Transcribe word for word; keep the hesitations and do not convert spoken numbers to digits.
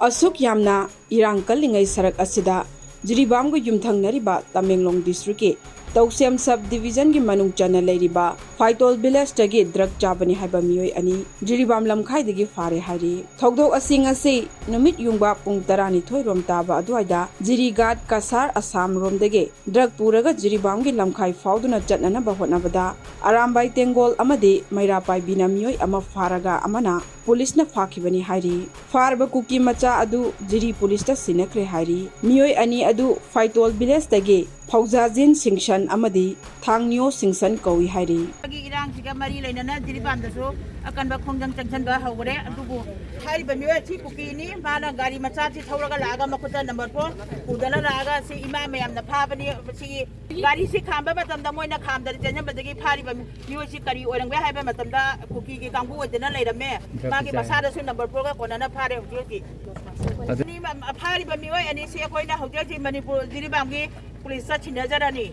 ꯑꯁꯨꯛ ꯌꯥꯝꯅ ꯏꯔꯥꯡ ꯀꯜꯂꯤꯉꯩ ꯁꯔꯛ ꯑꯁꯤꯗ ꯖꯤꯔꯤꯕꯥꯝꯒ ꯌꯨꯝꯊꯪꯅꯔꯤꯕ ꯇꯃꯦꯡꯂꯣꯡ ꯗꯤꯁꯇ꯭ꯔꯤꯛꯀꯤ ꯇꯧꯁꯦꯝ ꯁꯕ ꯗꯤꯕꯤꯖꯟꯒꯤ ꯃꯅꯨꯡ ꯆꯟꯅ ꯂꯩꯔꯤꯕ ꯐꯥꯏꯇꯣꯜ ꯚꯤꯂꯦꯖꯇꯒꯤ ꯗ꯭ꯔꯒ ꯆꯥꯕꯅꯤ ꯍꯥꯏꯕ ꯃꯤꯑꯣꯏ ꯑꯅꯤ ꯖꯤꯔꯤꯕꯥꯝ ꯂꯝꯈꯥꯏꯗꯒꯤ ꯐꯥꯔꯦ ꯍꯥꯏꯔꯤ꯫ ꯊꯧꯗꯣꯛ ꯑꯁꯤ ꯉꯁꯤ ꯅꯨꯃꯤꯠ ꯌꯨꯡꯕ ꯄꯨꯡ ꯇꯔꯥꯅꯤꯊꯣꯏ ꯔꯣꯝ ꯇꯥꯕ ꯑꯗꯨꯋꯥꯏꯗ ꯖꯤꯔꯤꯒꯥꯠ ꯀꯁꯥꯔ ꯑꯁꯥꯝ ꯔꯣꯝꯗꯒꯤ ꯗ꯭ꯔꯒ ꯄꯨꯔꯒ ꯖꯤꯔꯤꯕꯥꯝꯒꯤ ꯂꯝꯈꯥꯏ ꯐꯥꯎꯗꯨꯅ ꯆꯠꯅꯅꯕ ꯍꯣꯠꯅꯕꯗ ꯑꯔꯥꯝꯕꯥꯏ ꯇꯦꯡꯒꯣꯜ ꯑꯃꯗꯤ ꯃꯩꯔꯥꯄꯥꯏ ꯕꯤꯅ ꯃꯤꯑꯣꯏ ꯑꯃ ꯐꯥꯔꯒ ꯑꯃꯅ ꯄꯨꯂꯤꯁꯅ ꯐꯥꯈꯤꯕꯅꯤ ꯍꯥꯏꯔꯤ꯫ ꯐꯥꯔꯕ ꯀꯨꯀꯤ ꯃꯆꯥ ꯑꯗꯨ ꯖꯤꯔꯤ ꯄꯨꯂꯤꯁꯇ ꯁꯤꯟꯅꯈ꯭ꯔꯦ ꯍꯥꯏꯔꯤ꯫ ꯃꯤꯑꯣꯏ ꯑꯅꯤ ꯑꯗꯨ ꯐꯥꯏꯇꯣꯜ ꯚꯤꯂꯦꯖꯇꯒꯤ ꯐꯧꯖꯥꯖꯤꯟ ꯁꯤꯡꯁꯟ ꯑꯃꯗꯤ ꯊꯥꯡꯅꯤꯌꯣ ꯁꯤꯡꯁꯟ ꯀꯧꯏ ꯍꯥꯏꯔꯤ꯫ ꯒꯤ ꯏꯔꯥꯡꯁꯤꯒ ꯃꯔꯤ ꯂꯩꯅꯅ ꯖꯤꯔꯤꯕꯥꯝꯗꯁꯨ ꯑꯀꯟꯕ ꯈꯣꯡꯖꯪ ꯆꯪꯁꯤꯟꯕ ꯍꯧꯈꯔꯦ꯫ ꯑꯗꯨꯕꯨ ꯍꯥꯏꯔꯤꯕ ꯃꯤꯑꯣꯏ ꯑꯁꯤ ꯀꯨꯀꯤꯅꯤ꯫ ꯃꯥꯅ ꯒꯥꯔꯤ ꯃꯆꯥꯁꯤ ꯊꯧꯔꯒ ꯂꯥꯛꯑꯒ ꯃꯈꯨꯠꯇ ꯅꯝꯕꯔ ꯐꯣꯔ ꯄꯨꯗꯅ ꯂꯥꯛꯑꯒ ꯁꯤ ꯏꯃꯥ ꯃꯌꯥꯝꯅ ꯐꯥꯕꯅꯤ꯫ ꯁꯤꯒꯤ ꯒꯥꯔꯤꯁꯤ ꯈꯥꯝꯕ ꯃꯇꯝꯗ ꯃꯣꯏꯅ ꯈꯥꯝꯗꯅ ꯆꯦꯟꯁꯤꯟꯕꯗꯒꯤ ꯐꯥꯔꯤꯕ ꯃꯤꯑꯣꯏꯁꯤ ꯀꯔꯤ ꯑꯣꯏꯔꯝꯒꯦ ꯍꯥꯏꯕ ꯃꯇꯝꯗ ꯀꯨꯀꯤꯒꯤ ꯀꯥꯡꯕꯨ ꯑꯣꯏꯗꯅ ꯂꯩꯔꯝꯃꯦ꯫ ꯃꯥꯒꯤ ꯃꯁꯥꯗꯁꯨ ꯅꯝꯕꯔ ꯐꯣꯔꯒ ꯀꯣꯟꯅꯅ ꯐꯥꯔꯦ ꯍꯧꯖꯤꯛ ꯍꯧꯖꯤꯛ꯫ ꯑꯗꯨ ꯑꯅꯤ ꯃ-, ꯐꯥꯔꯤꯕ ꯃꯤꯑꯣꯏ ꯑꯅꯤꯁꯤ ꯑꯩꯈꯣꯏꯅ ꯍꯧꯖꯤꯛ ꯍꯧꯖꯤꯛ ꯃꯅꯤꯄꯨꯔ ꯖꯤꯔꯤꯕꯥꯝꯒꯤ ꯄꯨꯂꯤꯁꯇ ꯁꯤꯟꯅꯖꯔꯅꯤ꯫